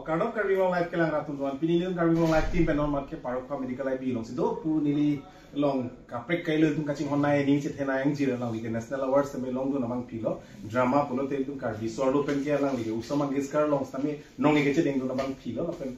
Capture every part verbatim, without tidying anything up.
Kardom Karbi Anglong Live kelang rat atum, pini nelitum Karbi Anglong Live team pen non mat ke Parokpha Medical I B alongsi do pu neli along kaprek kailo atum kachinghon nai, ning chethe nai, angjir alangli ke national award sitame longdun abang philo. Drama pulote itum Karbi Swar pen ke alangli ke Usha Mangeshkar along sitame nonke kechedengdun abang philo. Lapen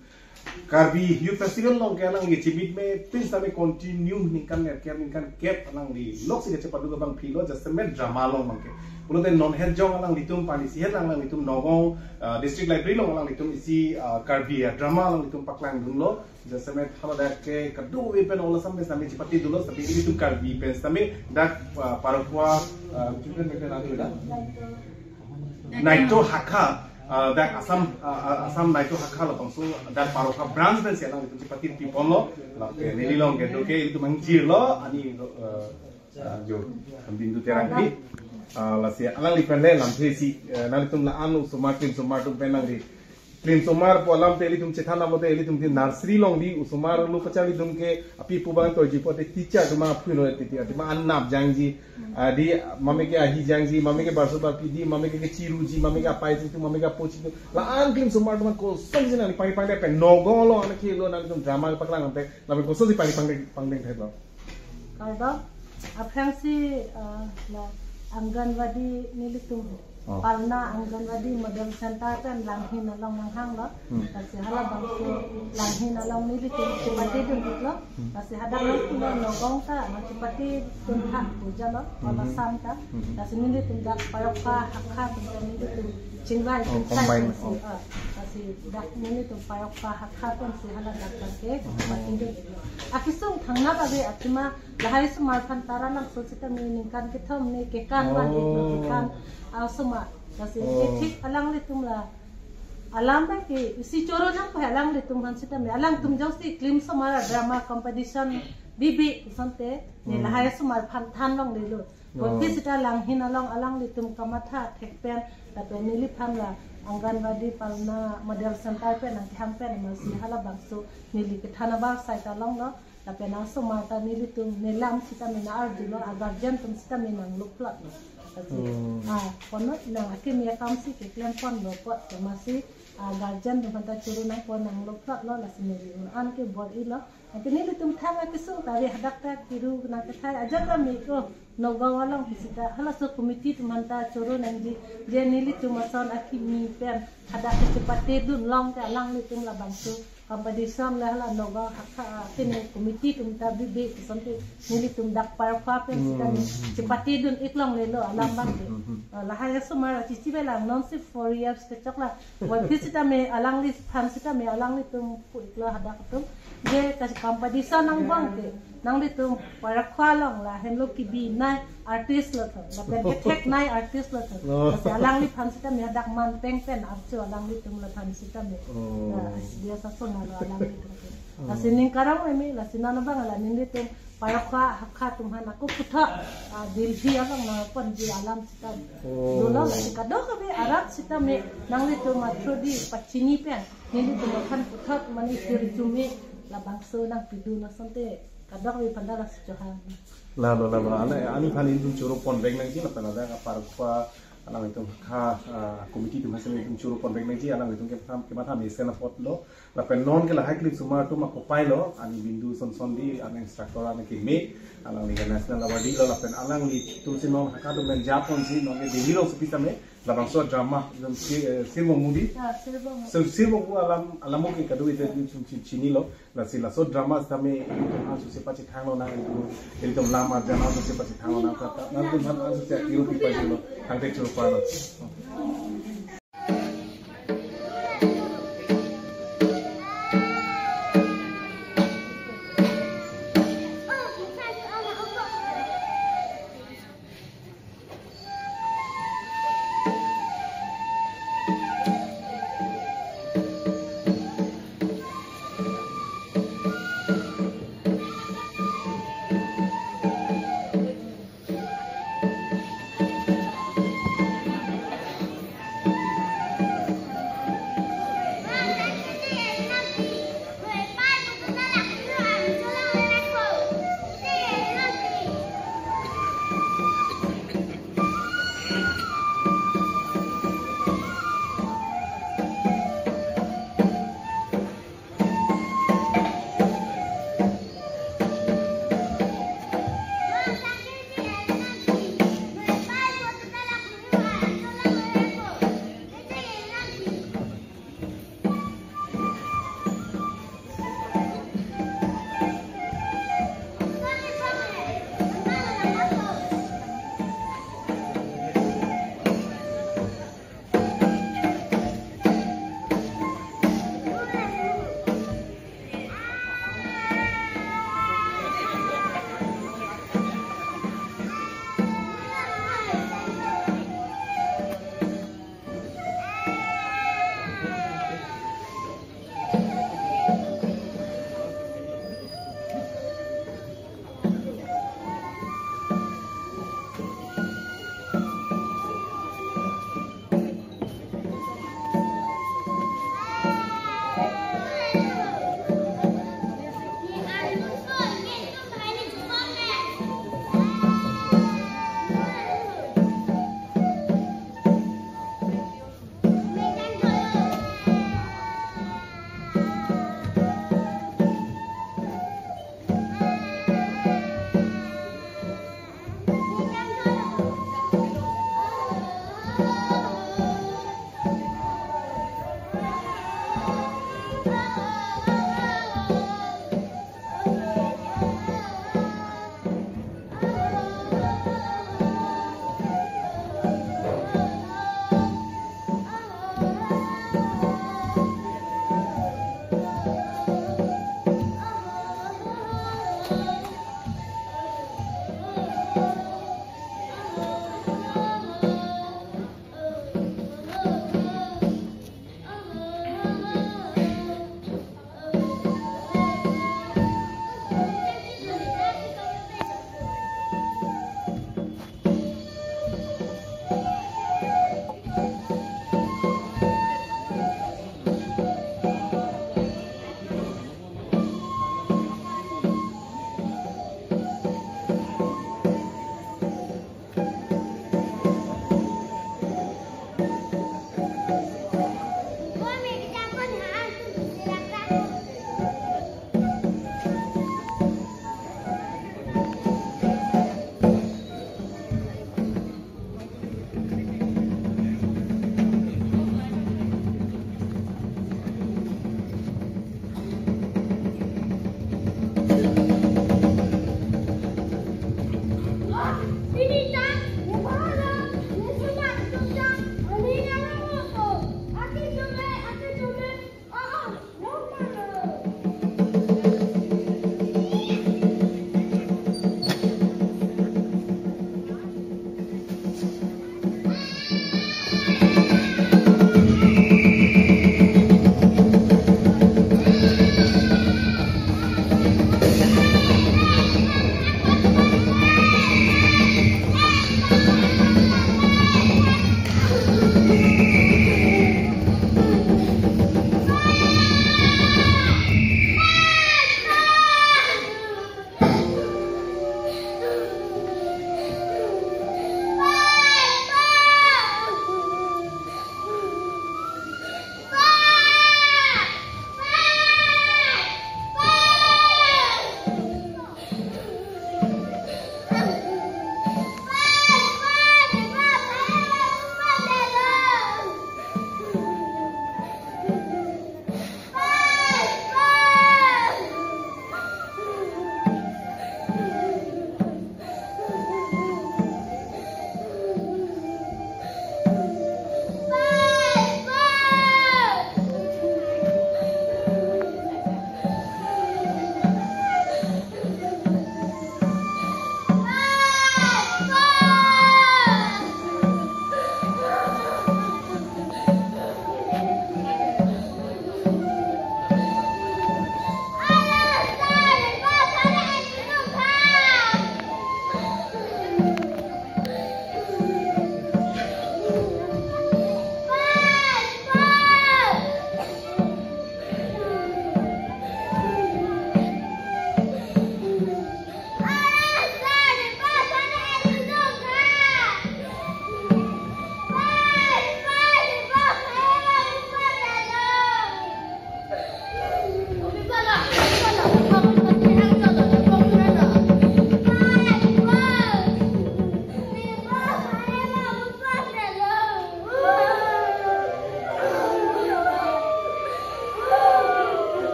Karbi Youth Festival along ke alangli ke chibit me pin sitame continue ningkan nerkep ningkan kep alangli loksi kechepadu abang philo, jasemet drama along abang ke. Pulote non het jong alanglitum pani si het alanglitum Nagaon, ah, District Library along alanglitum isi, ah, Karbi, ah, drama alanglitum paklangdunlo. Jasemet haladak ke kadokave pen ola sitame sitame chepatedunlo, tapi ilitum Karbi pen sitame dak, ah, Parokpha, ah, Naito Hakha, ah, dak Assam, ah, ah, Assam Naito Hakha labangso dak Parokpha branch pen si alanglitum chepatedun ponlo. Lapen neli along kedo ke ilitum angjirlo, ani, ah, ah, jo, Bindu Terangpi. Ah, lasi alangli pen le lamthe si, eh, nanglitum la-an osomar klimsomar atum pen nangli klimsomar pu alam te ilitum chethan abo te ilitum ke nursery along di osomar lo kacharli atum ke api pu abang toiji pote teacher atum aphulo titi atum anap jangji, ah, di mame ke ahi jangji, mame ke barso barpi di, mame ke chiruji, mame ke apai chitu, mame ke apo chitu. La-an klimsomar atum kosonsi nangli pangri pangdeng pen Nagaon along anak ke lo nangtum drama paklang ante, lapen kosonsi pangri pangdeng pangdeng theklo. Kardom, aphrangsi, eh, la Anganwadi nelitum Oh. Palna Anganwadi Model Center pen Langhin along nanghanglo. Hmm. Lasi halabangso Langhin along nelitum chepatedun iklo. Hmm. Lasi hadak nangpulo Nagaon ta nangchepatedun tha pujalo, Hmm. Assam ta. Hmm. Lasi nelitum dak Parokpha Hakha pen nelitum chingvai Oh, chingvai combine. Lasi, Oh. ah, lasi dak nelitum Parokpha Hakha pensi haladak dak ke Hmm. chepatedun iklo. Akesung thangnat ave athema lahai osomar aphan Taralangso sitame ningkan kethom ne kekan van Oh. ne kekan, ah, osomar. Lasi Oh. ethik alanglitum la alam ke isi choro nangpo alanglitum aphan sitame alangtum jongsi klimsomar drama competition bibi asonte ne Oh. lahai osomar aphan than longlelo. Oh. Bangke sita Langhin along alanglitum kamatha thek pen lapen neliphan la Anganwadi Palna Model Center pen nangkehang pen amatsi halabangso neli kethan abang sai ta longlo. Lapen osomar ta nelitum nelam sitame nang-arjulo, a guardian atum sitame nanglo plot lo. Lasi, Hmm. ah, kono nang akimi akamsi keklem ponlo apot amatsi, ah, guardian atum aphan ta choro nangpo nanglo plot lo, lasi neli un-an ke bor-ilo. Lasi nelitum thang akesung ta ave, hadak ta kiru nangkethai ajat ta me ko Nagaon along pu sita halaso committee atum aphan ta choro nangji, je nelitum ason akimi pen hadak kechepatedun long ke alanglitum labangso competition le hala Nagaon Hakha, ah, kene committee atum ta bibe asonte nelitum dak Parokpha pen sita Hmm. chepatedun ik longlelo alam abang ke. Hmm. Ah, lahai osomar chichi belang nonsi four years kechok la. Bangke sitame alangliphan sitame alanglitum pu iklo hadak atum. Je ka competition angbong ke nanglitum Parokpha along la henlo kebinei artist lo tho, lapen kethek nei artist lo tho. Oh. Lasi alangliphan sitame hadak man peng pen archo alanglitum laphan sitame. Oh. Ah, dia sasona lo alanglitum. Oh. Lasi ning karong emi, lasi non abang la nelitum Parokpha Hakha atum aphan ako puthot, ah, Delhi along nangponji alam sita Oh. dolo, lasi kadokave arat sitame nanglitum athro di pachini pen nelitum aphan puthot mane sir jume labangso nangpidun asonte kadokave aphan ta lasi chohang. Lalo, lalo. Ane, ani aphan nelitum choro ponvek nangji lapen ladak Parokpha alanglitum Hakha, ah, committee atum aphan si nelitum choro ponvek nangji, alanglitum kematha, kematha mesen apotlo. Lapen non ke lahai klimsomar atum akopai lo, ani Bindu Sonson di, ani instructor, ani keme, alangli ke national award lo, lapen alanglitum si non Hakha atum pen japonsi non ke Delhi alongsi pi sitame labangso drama, si, eh, Sirbong Mudi. Ah, Sirbong. Sir, Sirbong Mudi alam, alam ke kadokave atum chini, chinilo. Lasi laso drama sitame ilitum aphan susi pachethanglo nang, ilitum, ilitum lam arjan aphan susi pachethanglo nang, kata nangtum aphan susi akiru pipajilo, tangte choro parlo.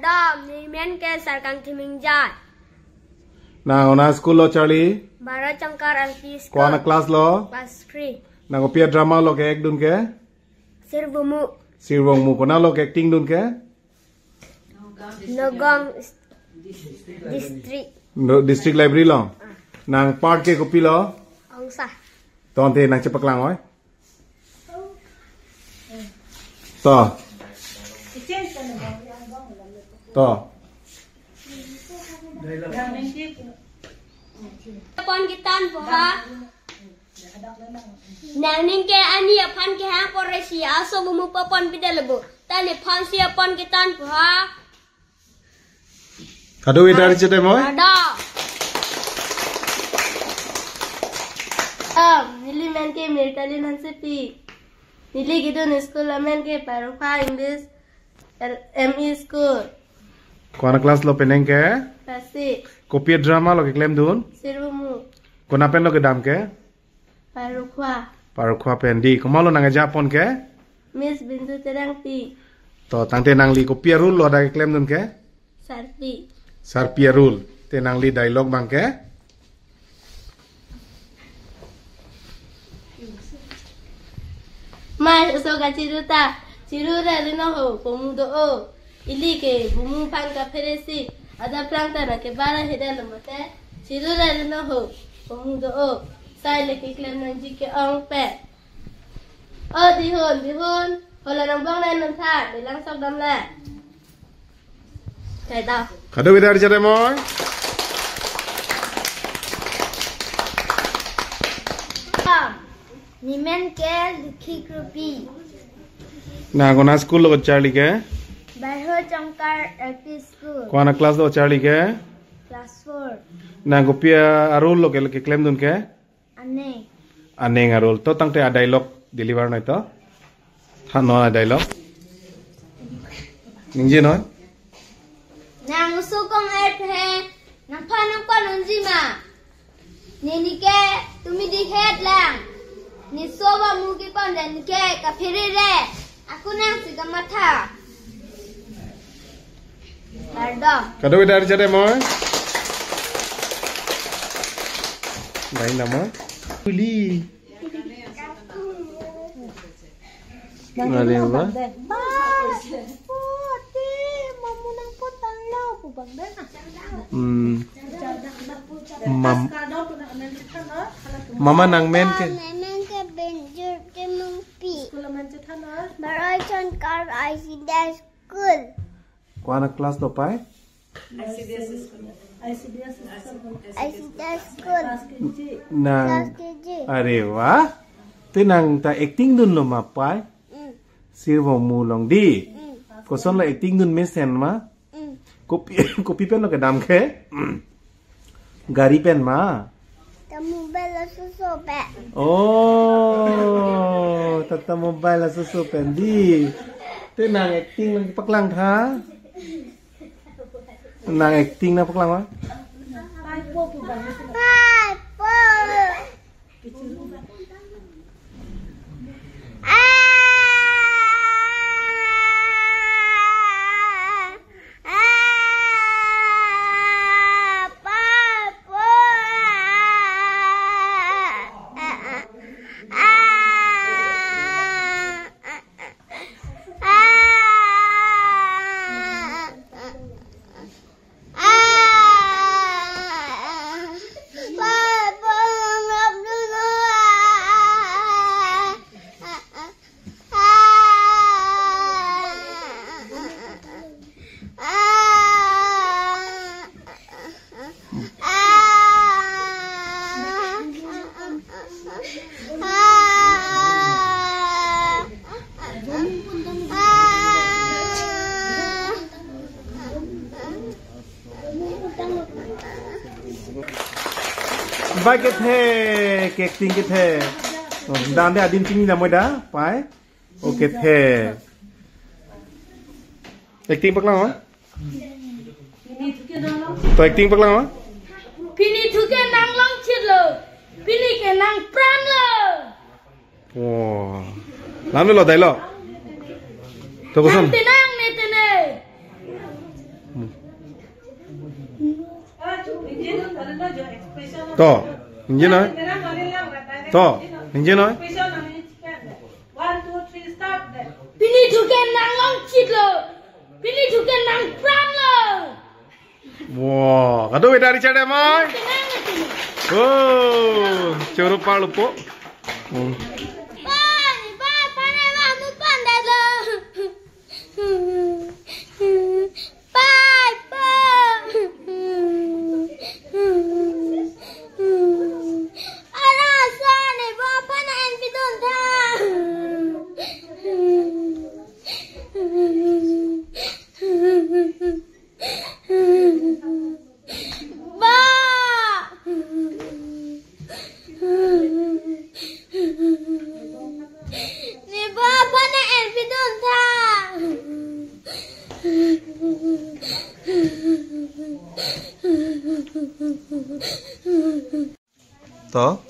Dam, nemen ke Sarkang Thiming Jai. Nang kona school lo charli? Baro Chongkar L P School. Kona class lo? Class three. Nang kopi a-drama lo ke-act dun ke? Sirvomu. Sirvomu. Kona lo ke-acting dun ke? Nagaon District. No, District Library lo. Nang part ke kopi lo? Ongsa. Tangte nang chepaklang oi. To. To. Pon ketan po ha. Nangning ke ani aphan kehang poresi aso bumu papon pidal bo. Tali phansi apon ketan po ha. Kadokave ta arjudam oi? Ada. Om, neli men ke Mirtalin Hansepi. Neli kedun school amen ke Parokha English L-, M E School. Kona class lo penang ke? Class six. Kopi a-drama lo keklem dun? Sirvomu. Kona pen lo kedam ke? Parokha. Parokha pen di. Komat lo nang ajapon ke? Miss Bindu Terangpi. To, tangte nangli kopi a-role lo hadak keklem dun ke? Sarpi. Sarpi a-role. Te nangli dialogue abang ke? Mai, oso kachiru ta. Chiru ra rino ho, bumu do-o. Ili ke bumu aphan kapheresi. Adap lang ta nang kebara heda lo mate. Chiru ra rino ho, bumu do-o. Sai le keklem nangji ke-ong pe. O dihun, dihun. Hola nang bong nang nang tha, bilang sok dam la. Kai ta. Kadokave ta arjudam oi? Nemen ke Lukhi Kropi. Nang kona school lo charli ke? Baro Chongkar L P School. Kona class lo charli ke? Class four. Nang kopi a-role lo ke, keklem dun ke? Aneng. Aneng a-role. To tangte a-dialogue deliver noi to. Than noi a-dialogue. Ningje noi. Nang oso kong-et he, nangphan nangpon unji ma. Neli ke tumi dihet lang. Ne so ba mu kepon den ke kaphere re. Ako nangsi kamatha. Kardom. Kadokave ta arjudam oi? Dai nama? Uli. Are wah. Bas, pute, mamu nangputanglo pu bang dana. Hmm. Mam-, mama nang men ke? Nang men ke Benjur Timungpi. School men chethan na? Baro Chongkar I C D S School. Kona class lo pai? I C D S school. I C D S school. I C D S school. Class K G. Nang. Class K G. Are wah. Te nang ta acting dun lo ma pai? Mm. Sirvomu along di. Mm. Koson lo acting dun mesen ma? Mm. Kopi, kopi pen lo kedam ke? Mm. Gari pen ma? Tata Mobile asoso pen. Oh, Tata Mobile asoso pen di. Te nang acting nangpaklang tha? Nang acting nangpaklang ma? Pai po. Bai kethe, ke-acting kethe. Oh, dan de adim chini namoi da, pai. Oh, kethe. Acting paklang ma? To acting paklang ma? Pini thu ke nang longchit lo. Pini ke nang pran lo. Wow. Lam lo dai lo. To koson. Nang tenang ne tene. To, ningje noi. To, ningje noi. Pini thuke nang longchitlo. Pini thuke nang pranlo. Wow, kado beda Richard amai. Oh, choro parlo po. Hmm. Pai, pai, pai, pai, pai, pai, pai. Ara sa ne ba pa na en pidun tha. Ba. Ne ba pa na en pidun tha. To,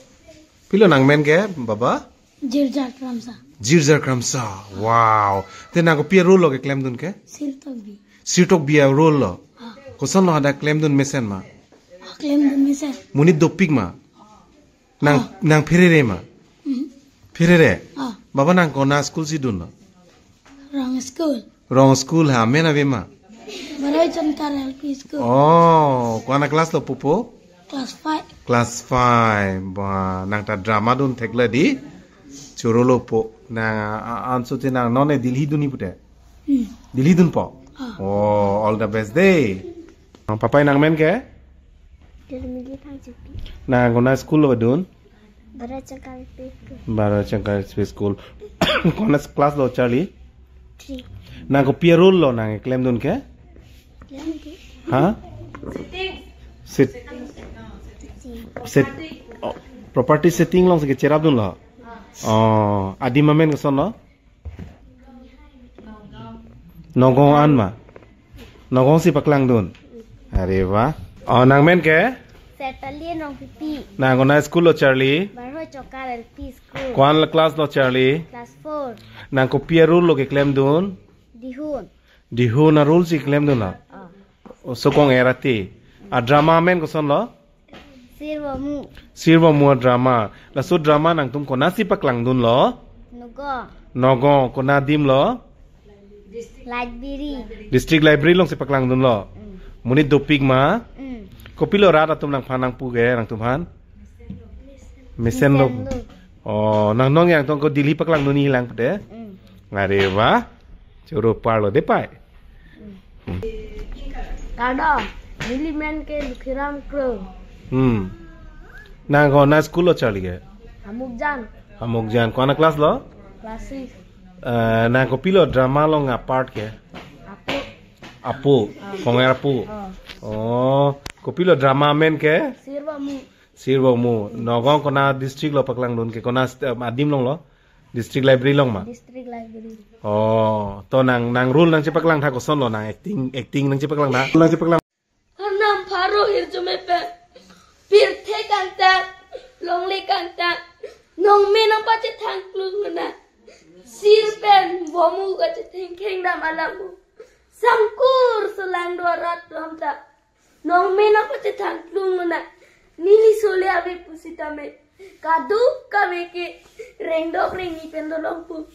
pilo nangmen ke, baba? Jirjar Kramsa. Jirjar Kramsa. Wow. Te nang kopi a-role lo keklemdun ke? Sirtokbi. Sirtokbi a-role lo. Ah. Kosonlo hadak klemdun mesen ma? Ah, klemdun mesen. Monit dopik ma? Nang, ah, nang pherere ma? Mhm. Pherere? Ah. Baba nang kona school si dunlo? Rong school. Rong school ha, amen ave ma? Baroichongkar L P school. Oh, kona class lo pupo? Class five. Class five. Ba, nang ta drama dun thekle di. Choro lo po. Nang, a, a, ansu te nang non e Delhi dunji pute. Hmm. Delhi dunpo. Ah. Oh, all the best de. Papai nangmen ke? Durmili Phangchopi. Nang kona school lo dun? Baroichongkar L P school. Baroichongkar L P school. Kona class lo charli? Three. Nang kopi a-role lo nang klemdun ke? Klem ke? Ha? Sit. Sit. Oh, property setting alongsi kecherapdunlo. Oh, adim amen kosonlo? Nagaon an ma? Nagaon si paklangdun. Are wah. Oh, nangmen ke? Setali Nongpipi. Nang kona school lo charli? Baroichongkar L P school. Kona class lo charli? Class four. Nang kopi a-role lo keklemdun? Dihun. Dihun a-role si klemdunlo? Ah. Oh, sokong erati. A-drama amen kosonlo? Sirvomu. Sirvomu a-drama. Laso drama nangtum konatsi paklangdunlo? Nagaon. Nagaon, kona adim lo? Library. District library alongsi paklangdunlo? Mm. Monit dopik ma? Mm. Kopilo rat atum nangphan nangpu ke nangtumphan? Mesenlo. Mesenlo. Oh, nang nong yang tong ko Delhi paklangdunji lang pute? Mm. Are wah. Choro parlo de pai. Kado, neli men ke Lukhiram Kro. Hmm. Nang kona school lo charli ke? Hamokjan. Hamokjan. Kona class lo? Class six. Eh, nang kopilo drama along a-part ke? Apo. Apo. Ah. Konger apo. Ah. Oh, kopilo drama amen ke? Sirvomu. Sirvomu. Nagaon kona district lo paklangdun ke, kona st-, em, adim along lo? District library along ma? District library. Oh, to nang, nang role nangchepaklang tha kosonlo, nang acting, acting nangchepaklang tha? Nangchepaklang. Arnam pharo hirjume pen pirthe kangtang, longle kangtang, nongme nangpachethang klung nang. Sir pen vomu kachethengkheng dam alam mo. Sangkur solang do arat atum ta. Nongme nangpachethang klung nang. Neli sole ave pusitame kadokave ke rengdok rengni pen dolongpo.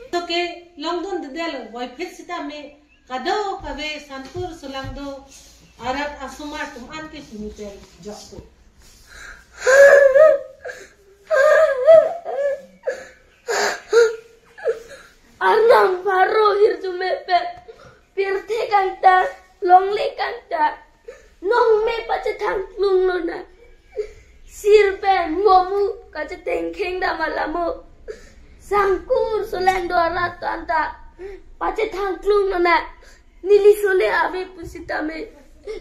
Toke longdun dedel voiphit sitame kadokave sangkur solang do arat asomar atum an ke pini pen jokpo. Arnam pharo hirjume pen pirthe kangtang, longle kangtang, nongme pachethang klung lonang. Sir pen vomu kachethengkheng dam alam mo. Sangkur solang do arat atum ta pachethang klung lonang. Neli sole ave pusitame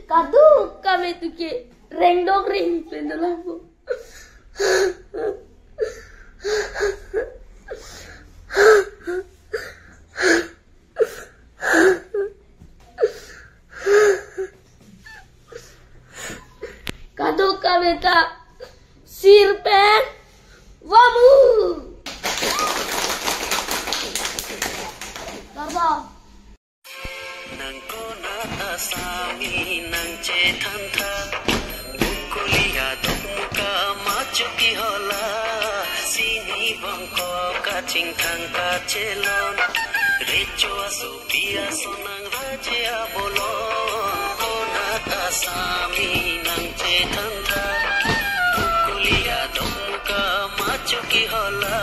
kadokave tuke rengdok rengni pen dolongpo. Kadokave ta sir pen vamu. Karba. Nang konat asami nang chethan tha, Bukuli adok muka machuki hola, sini bangko kachingthang kachelon, recho asopi ason nang raje abolon, konat asami nang chethan tha, Bukuli adok muka machuki hola.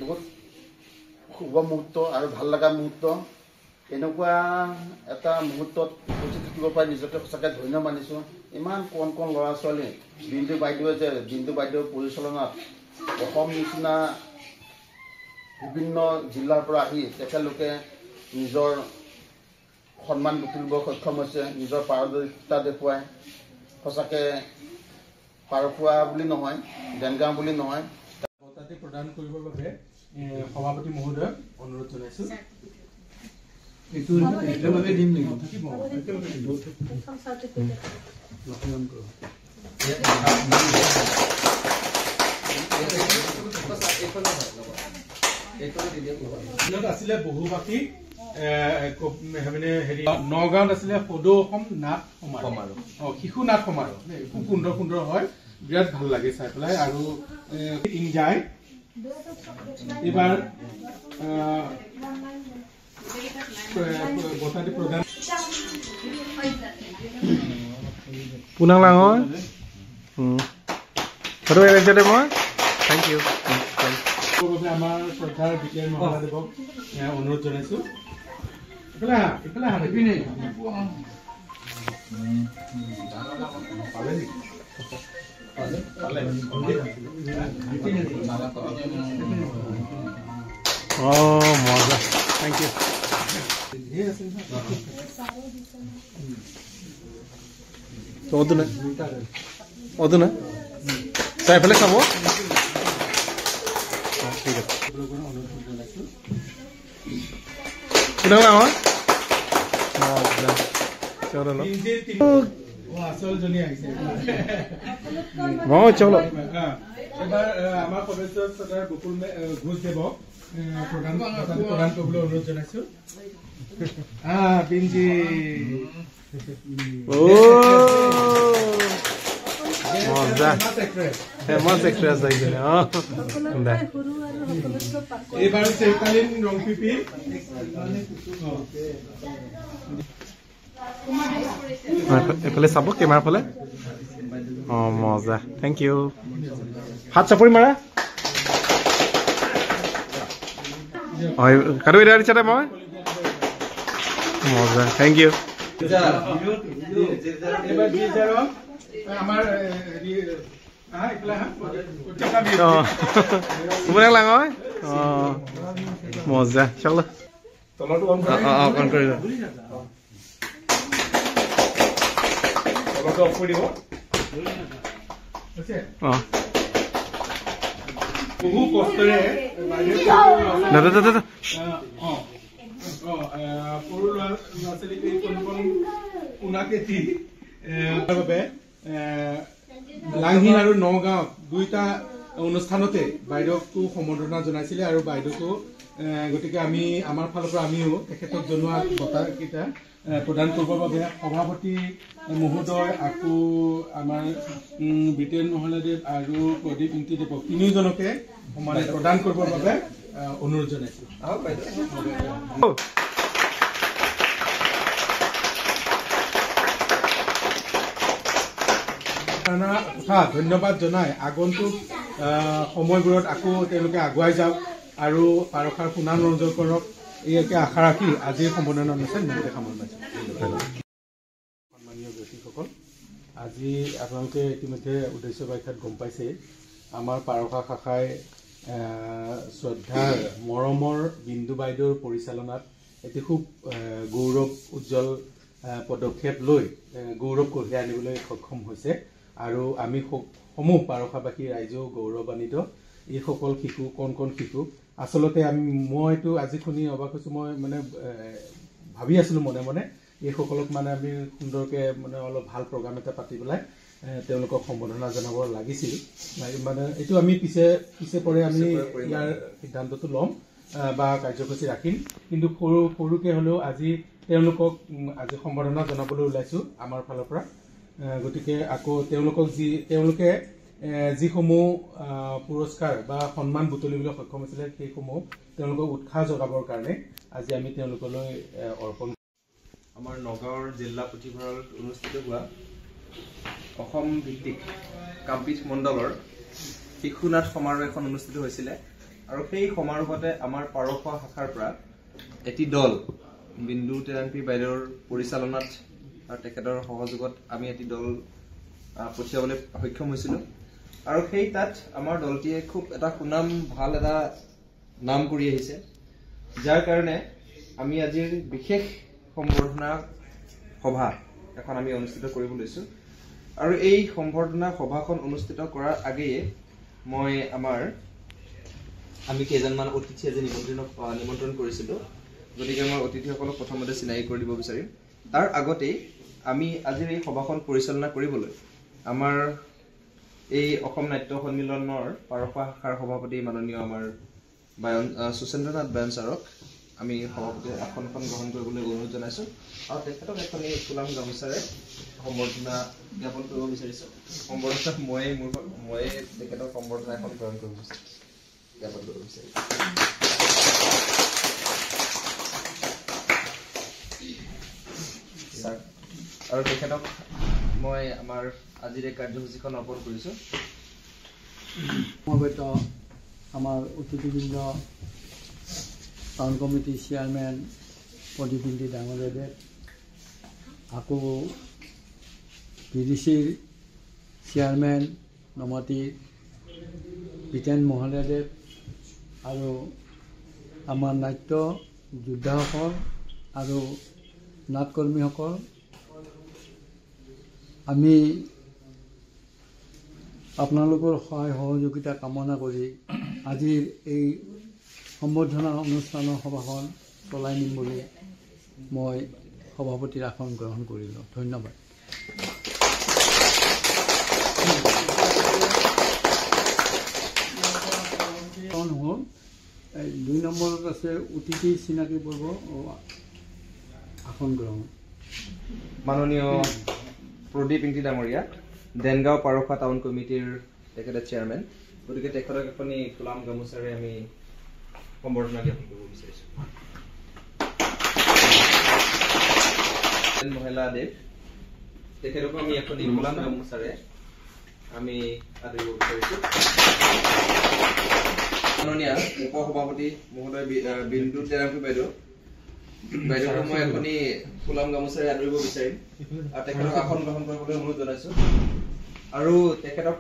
বহুত শুভ মুহূৰ্ত আৰু ভাল লগা মুহূৰ্ত। এনেকুৱা এটা মুহূৰ্তত উপস্থিত থাকিব পাৰি নিজকে সঁচাকৈ ধন্য মানিছোঁ। ইমান কণ কণ ল'ৰা ছোৱালী, বিন্দু বাইদেৱে যে, বিন্দু বাইদেউৰ পৰিচালনাত অসম নিচিনা বিভিন্ন জিলাৰ পৰা আহি তেখেতলোকে নিজৰ সন্মান বুটলিব সক্ষম হৈছে, নিজৰ পাৰদৰ্শিতা দেখুৱাই। সঁচাকৈ পাৰখোৱা বুলি নহয়, দেনগাঁও বুলি নহয়। বঁটাটি প্ৰদান কৰিবৰ বাবে, এ, সভাপতি মহোদয়ক অনুৰোধ জনাইছোঁ। এইটো একেলগে দিম নেকি? থাকিব। দিনত আছিলে বহুভাষী, এ, ক-, মানে হেৰি, নগাঁৱত আছিলে সদৌ অসম নাট সমাৰোহ। সমাৰোহ। অ, শিশু নাট সমাৰোহ দেই। খুব সুন্দৰ সুন্দৰ হয়, বিৰাট ভাল লাগে চাই পেলাই। আৰু, এ, ইংজাই এইবাৰ, আহ, প্ৰ-, প্ৰ-, বঁটাটি প্ৰদান। Punang langon. Hmm. Photo arrange মই। Thank you। বাবে আমাৰ শ্ৰদ্ধাৰ বিটিআৰ মহোদয়ক, এ, অনুৰোধ জনাইছো। ইফালে আহা, ইফালে আহা, ইপিনে। পালে নেকি? পালে, পালে। অ, মজা। Thank you। ধেৰ আছে ন? তো অতু নাই? অতু নাই? চাই পেলাই চাব। অ, ঠিক আছে। কোনে কোনে আমাৰ? মজা। চলো, লো। তিনজিৰ তিন-, অ, আচল জনী আহিছে। অ, চলো। হা। এবাৰ, এ, আমাৰ সদস্য শ্ৰদ্ধাৰ বকুল মে-, এ, ঘোষ দেৱক, এ, প্ৰদান, প্ৰদান, প্ৰদান কৰিবলৈ অনুৰোধ জনাইছো। আহ, পিনজি। অ। মজা। Famous actress। Famous actress হৈ গ'লে, অ। দে। এইবাৰ চেৰিকালীন ৰংপিপি। অ। অ, এইফালে, এইফালে চাব, কেমেৰা ফালে। অ, মজা। Thank you। হাত চাপৰি মাৰা। অ, কাটো এতিয়া দিছে দে মই। মজা। Thank you। এইবাৰ যি যাৰ, আমাৰ, এ, হেৰি, আহা, এইফালে আহা। অ। কোনে লাগ হয়? অ। মজা। চলো। তলৰটো on অ, কৰি অ, অ, on কৰি লোৱা। তলৰটো off কৰি দিব। হৈছে? অ। বহু কষ্টৰে বাইদেউ দে, দে, দে, দে, দে। অ, অ। অ, এ, সৰু ল'ৰা, ল'ৰা ছোৱালীক এই কণ কণ পোনাকে দি, এ, বাবে, এ, লাংহিল আৰু নগাঁও দুইটা অনুষ্ঠানতে বাইদেউকো সম্বৰ্ধনা জনাইছিলে আৰু বাইদেউকো, এ, গতিকে আমি আমাৰ ফালৰ পৰা আমিও তেখেতক জনোৱা বঁটাকেইটা, এ, প্ৰদান কৰিবৰ বাবে সভাপতি মহোদয়, আকৌ আমাৰ, উম, বিটেন মহলাদেৱ আৰু প্ৰদীপ ইংতিদেৱক তিনিওজনকে মানে প্ৰদান কৰিবৰ বাবে, এ, অনুৰোধ জনাইছো। আহক বাইদেউ। কথা ধন্যবাদ জনাই আগন্তুক, আহ, সময়বোৰত আকৌ তেওঁলোকে আগুৱাই যাওক আৰু পাৰখাৰ সুনাম ৰঞ্জন কৰক, এই একে আশা ৰাখি আজিৰ সম্বৰ্ধনা অনুষ্ঠান ইমানতে সামৰণি মাৰিছো। সন্মানীয় ব্যক্তিসকল, আজি আপোনালোকে ইতিমধ্যে উদ্দেশ্য ব্যাখ্যাত গম পাইছেই, আমাৰ পাৰখা শাখাই, আহ, শ্ৰদ্ধাৰ মৰমৰ বিন্দু বাইদেউৰ পৰিচালনাত এটি খুব, আহ, গৌৰৱ উজ্জ্বল, আহ, পদক্ষেপ লৈ, আহ, গৌৰৱ কঢ়িয়াই আনিবলৈ সক্ষম হৈছে। আৰু আমি স-, সমূহ পাৰখাবাসী ৰাইজেও গৌৰৱান্বিত। এইসকল শিশু, কণ কণ শিশু, আচলতে আমি, মইতো আজি শুনি অবাক হৈছো। মই মানে, এ, ভাবি আছিলো মনে মনে, এইসকলক মানে আমি সুন্দৰকে মানে অলপ ভাল প্ৰগ্ৰাম এটা পাতি পেলাই, এ, তেওঁলোকক সম্বৰ্ধনা জনাব লাগিছিল। নাই, মানে এইটো আমি পিছে, পিছে পৰে আমি পিছে পৰে কৰিম। ইয়াৰ সিদ্ধান্তটো ল'ম, আ, বা কাৰ্যসূচী ৰাখিম। কিন্তু সৰু, সৰুকে হ'লেও আজি তেওঁলোকক, উম, আজি সম্বৰ্ধনা জনাবলৈ ওলাইছো আমাৰ ফালৰ পৰা। আ, গতিকে আকৌ তেওঁলোকক যি, তেওঁলোকে, এ, যিসমূহ, আ, পুৰস্কাৰ বা সন্মান বুটলিবলৈ সক্ষম হৈছিলে, সেইসমূহ তেওঁলোকক উৎসাহ যোগাবৰ কাৰণে আজি আমি তেওঁলোকলৈ, এ, অৰ্পণ আমাৰ নগাঁৱৰ জিলা পুথিভঁৰালত অনুষ্ঠিত হোৱা অসম ভিত্তিক কামপীঠ মণ্ডলৰ শিশুনাট সমাৰোহ এখন অনুষ্ঠিত হৈছিলে আৰু সেই সমাৰোহতে আমাৰ পাৰখোৱা শাখাৰ পৰা এটি দল বিন্দু তেলাংপি বাইদেউৰ পৰিচালনাত আৰু তেখেতৰ সহযোগত আমি এটি দল, আহ, পঠিয়াবলৈ সক্ষম হৈছিলোঁ। আৰু সেই তাত আমাৰ দলটিয়ে খুব এটা সুনাম, ভাল এটা নাম কৰি আহিছে, যাৰ কাৰণে আমি আজিৰ বিশেষ সম্বৰ্ধনা সভা এখন আমি অনুষ্ঠিত কৰিব লৈছোঁ। আৰু এই সম্বৰ্ধনা সভাখন অনুষ্ঠিত কৰাৰ আগেয়ে মই আমাৰ, আমি কেইজনমান অতিথি আজি নিমন্ত্ৰণ, আহ, নিমন্ত্ৰণ কৰিছিলোঁ, গতিকে মই অতিথিসকলক প্ৰথমতে চিনাকি কৰি দিব বিচাৰিম। তাৰ আগতেই আমি আজিৰ এই সভাখন পৰিচালনা কৰিবলৈ আমাৰ এই অসম নাট্য সন্মিলনৰ পাৰখোৱা শাখাৰ সভাপতি মাননীয় আমাৰ বায়ন, আহ, সুচেন্দ্ৰনাথ বায়ন ছাৰক আমি সভাপতিৰ আসনখন গ্ৰহণ কৰিবলৈ অনুৰোধ জনাইছোঁ আৰু তেখেতক এখন এই ফুলাম গামোচাৰে সম্বৰ্ধনা জ্ঞাপন কৰিব বিচাৰিছোঁ। সম্বৰ্ধনা ময়ে মোৰ, ময়ে তেখেতক সম্বৰ্ধনা এখন গ্ৰহণ কৰিব বিচাৰিছোঁ, জ্ঞাপন কৰিব বিচাৰিছোঁ। ছাৰ, আৰু তেখেতক মই আমাৰ আজিৰ এই কাৰ্যসূচীখন অৰ্পণ কৰিছোঁ। সমবেত আমাৰ অতিথিবৃন্দ, টাউন কমিটিৰ চেয়াৰমেন প্ৰদীপ ইংতি ডাঙৰীয়াদেৱ, আকৌ বি ডি চিৰ চেয়াৰমেন নমাতি বিতেন মহোদয়দেৱ আৰু আমাৰ নাট্য যোদ্ধাসকল আৰু নাটকৰ্মীসকল, আমি আপোনালোকৰ সহায় সহযোগিতা কামনা কৰি আজিৰ এই সম্বৰ্ধনা অনুষ্ঠানৰ সভাখন চলাই নিম বুলি মই সভাপতিৰ আসন গ্ৰহণ কৰিলোঁ। ধন্যবাদ। হ'ল। এই দুই নম্বৰত আছে অতিথি চিনাকি পৰ্ব, অ, আসন গ্ৰহণ। মাননীয় প্ৰদীপ ইংতি ডাঙৰীয়া, দেনগাঁও পাৰখোৱা টাউন কমিটিৰ তেখেতে চেয়াৰমেন, গতিকে তেখেতক এখনি ফুলাম গামোচাৰে আমি সম্বৰ্ধনা জ্ঞাপন কৰিব বিচাৰিছোঁ। মহিলা দেৱ, তেখেতকো আমি এখনি ফুলাম গামোচাৰে আমি আদৰিব বিচাৰিছোঁ। মাননীয় উপ সভাপতি মহোদয় বি-, আহ, বিন্দু টেঙামুখী বাইদেউ, বাইদেউকো মই এখনি ফুলাম গামোচাৰে আদৰিব বিচাৰিম আৰু তেখেতক আসন গ্ৰহণ কৰিবলৈ অনুৰোধ জনাইছোঁ। আৰু তেখেতক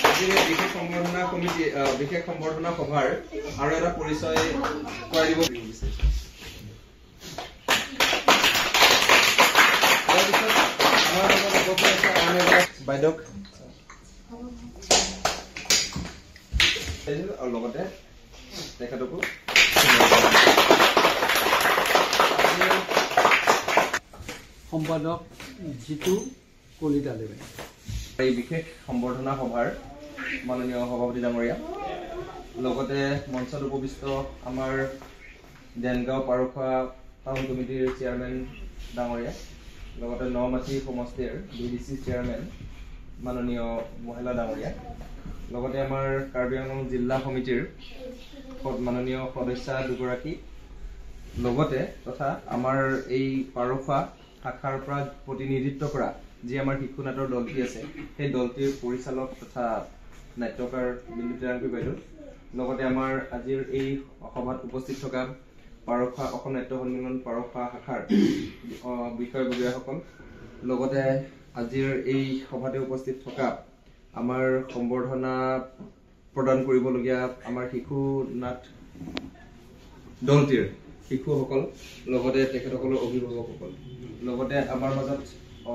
আজিৰ এই বিশেষ সম্বৰ্ধনা কমিটি, আহ, বিশেখ সম্বৰ্ধনা সভাৰ আৰু এটা পৰিচয় কৰাই দিব বিচাৰিছোঁ। তাৰপিছত আমাৰ লগত উপস্থিত আছে আন এগৰাকী বাইদেউক। আৰু লগতে তেখেতকো সম্পাদক জিতু কলিতা দেৱে। এই বিশেষ সম্বৰ্ধনা সভাৰ মাননীয় সভাপতি ডাঙৰীয়া, লগতে মঞ্চত উপবিষ্ট আমাৰ দেনগাঁও পাৰখোৱা টাউন কমিটিৰ চেয়াৰমেন ডাঙৰীয়া, লগতে নমাটি সমষ্টিৰ বি ডি চি চেয়াৰমেন মাননীয় মহেলা ডাঙৰীয়া, লগতে আমাৰ কাৰ্বি আংলং জিলা সমিতিৰ স-, মাননীয় সদস্যা দুগৰাকী, লগতে তথা আমাৰ এই পাৰখোৱা শাখাৰ পৰা প্ৰতিনিধিত্ব কৰা যি আমাৰ শিশু নাটৰ দলটি আছে, সেই দলটিৰ পৰিচালক তথা নাট্যকাৰ বিন্দু টেঙামুখী বাইদেউ, লগতে আমাৰ আজিৰ এই সভাত উপস্থিত থকা পাৰখোৱা অসম নাট্য সন্মিলন পাৰখোৱা শাখাৰ, অ, বিষয় বিষয়াসকল, লগতে আজিৰ এই সভাতে উপস্থিত থকা আমাৰ সম্বৰ্ধনা প্ৰদান কৰিবলগীয়া আমাৰ শিশু নাট দলটিৰ শিশুসকল, লগতে তেখেতসকলৰ অভিভাৱকসকল, লগতে আমাৰ মাজত, অ,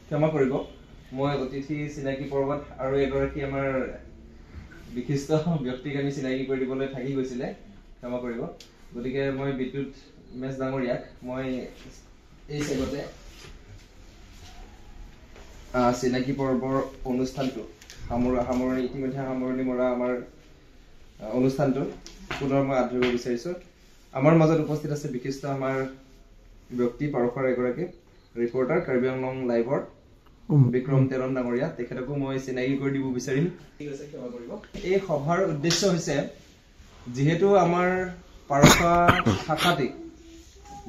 ক্ষমা কৰিব, মই অতিথি চিনাকি পৰ্বত আৰু এগৰাকী আমাৰ বিশিষ্ট ব্যক্তিক আমি চিনাকি কৰি দিবলৈ থাকি গৈছিলে, ক্ষমা কৰিব। গতিকে মই বিদ্যুৎ মেচ ডাঙৰীয়াক মই এই চেগতে, আহ, চিনাকি পৰ্বৰ অনুষ্ঠানটো সামৰ-, সামৰণি, ইতিমধ্যে সামৰণি মৰা আমাৰ, আহ, অনুষ্ঠানটো পুনৰ মই আদৰিব বিচাৰিছোঁ। আমাৰ মাজত উপস্থিত আছে বিশিষ্ট আমাৰ ব্যক্তি, পাৰখোৱাৰ এগৰাকী ৰিপৰ্টাৰ, কাৰ্বি আংলং লাইভৰ উম। বিক্ৰম তেৰণ ডাঙৰীয়া, তেখেতকো মই চিনাকি কৰি দিব বিচাৰিম। ঠিক আছে, ক্ষমা কৰিব। এই সভাৰ উদ্দেশ্য হৈছে যিহেতু আমাৰ পাৰখোৱা শাখাটি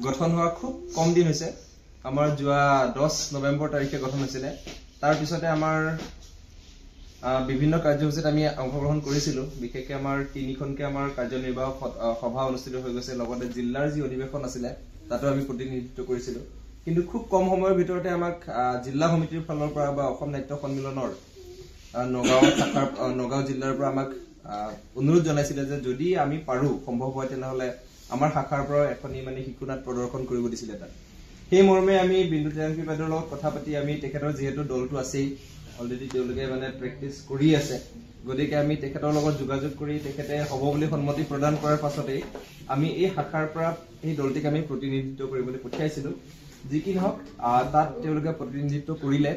গঠন হোৱা খুব কম দিন হৈছে, আমাৰ যোৱা দহ নৱেম্বৰ তাৰিখে গঠন হৈছিলে। তাৰ পিছতে আমাৰ, আহ, বিভিন্ন কাৰ্যসূচীত আমি অংশগ্ৰহণ কৰিছিলোঁ। বিশেষকৈ আমাৰ তিনিখনকৈ আমাৰ কাৰ্যনিৰ্বাহক সত-, আহ, সভা অনুষ্ঠিত হৈ গৈছে, লগতে জিলাৰ যি অধিৱেশন আছিলে তাতো আমি প্ৰতিনিধিত্ব কৰিছিলোঁ। কিন্তু খুব কম সময়ৰ ভিতৰতে আমাক, আহ, জিলা সমিতিৰ ফালৰ পৰা বা অসম নাট্য সন্মিলনৰ, আহ, নগাঁও শাখাৰ, আহ, নগাঁও জিলাৰ পৰা আমাক, আহ, অনুৰোধ জনাইছিলে যে যদি আমি পাৰোঁ, সম্ভৱ হয়, তেনেহ'লে আমাৰ শাখাৰ পৰা এখনি মানে শিশু নাট প্ৰদৰ্শন কৰিব দিছিলে তাত। সেই মৰ্মে আমি বিন্দু টেঙামুখী বাইদেউৰ লগত কথা পাতি আমি তেখেতৰ যিহেতু দলটো আছেই, already তেওঁলোকে মানে প্ৰেক্টিছ কৰি আছে, গতিকে আমি তেখেতৰ লগত যোগাযোগ কৰি তেখেতে হ'ব বুলি সন্মতি প্ৰদান কৰাৰ পাছতেই আমি এই শাখাৰ পৰা এই দলটিক আমি প্ৰতিনিধিত্ব কৰিবলৈ পঠিয়াইছিলোঁ। যি কি নহওক, আহ, তাত তেওঁলোকে প্ৰতিনিধিত্ব কৰিলে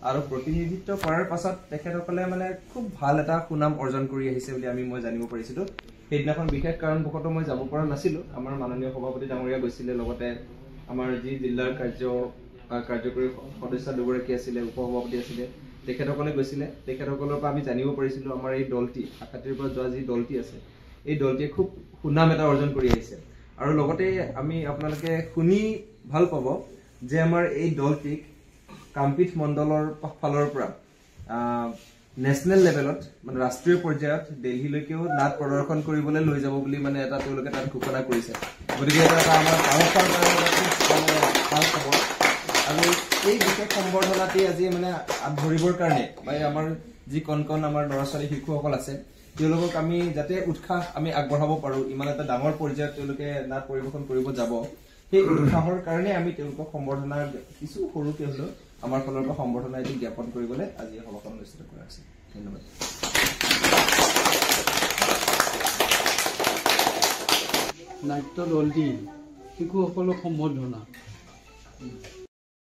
আৰু প্ৰতিনিধিত্ব কৰাৰ পাছত তেখেতসকলে মানে খুব ভাল এটা সুনাম অৰ্জন কৰি আহিছে বুলি আমি, মই জানিব পাৰিছিলোঁ। সেইদিনাখন বিশেষ কাৰণবশতঃ মই যাব পৰা নাছিলোঁ। আমাৰ মাননীয় সভাপতি ডাঙৰীয়া গৈছিলে, লগতে আমাৰ যি জিলাৰ কাৰ্য, আহ, কাৰ্যকৰী সদস্য দুগৰাকী আছিলে, উপ সভাপতি আছিলে, তেখেতসকলে গৈছিলে। তেখেতসকলৰ পৰা আমি জানিব পাৰিছিলোঁ আমাৰ এই দলটি, শাখাটিৰ পৰা যোৱা যি দলটি আছে, এই দলটিয়ে খুব সুনাম এটা অৰ্জন কৰি আহিছে। আৰু লগতে আমি, আপোনালোকে শুনি ভাল পাব যে আমাৰ এই দলটিক কামপীঠ মণ্ডলৰ ফালৰ পৰা, আহ, নেশ্যনেল লেভেলত, মানে ৰাষ্ট্ৰীয় পৰ্যায়ত দিল্লীলৈকেও নাট প্ৰদৰ্শন কৰিবলৈ লৈ যাব বুলি মানে এটা তেওঁলোকে তাত ঘোষণা কৰিছে। গতিকে এইটো এটা আমাৰ সাহসৰ কাৰণে এটা খুব, মানে, ভাল খবৰ। আৰু এই বিশেষ সম্বৰ্ধনাটি আজি মানে আগবাঢ়িবৰ কাৰণে বা এই আমাৰ যি কণ কণ আমাৰ ল'ৰা ছোৱালী শিশুসকল আছে, তেওঁলোকক আমি যাতে উৎসাহ আমি আগবঢ়াব পাৰোঁ, ইমান এটা ডাঙৰ পৰ্যায়ত তেওঁলোকে নাট পৰিৱেশন কৰিব যাব, সেই উৎসাহৰ কাৰণে আমি তেওঁলোকক সম্বৰ্ধনা কিছু সৰুকে হ'লেও আমাৰ ফালৰ পৰা সম্বৰ্ধনা এটি জ্ঞাপন কৰিবলৈ আজি এই সভাখন অনুষ্ঠিত কৰা হৈছে। ধন্যবাদ। নাট্য দলটি শিশুসকলক সম্বৰ্ধনা।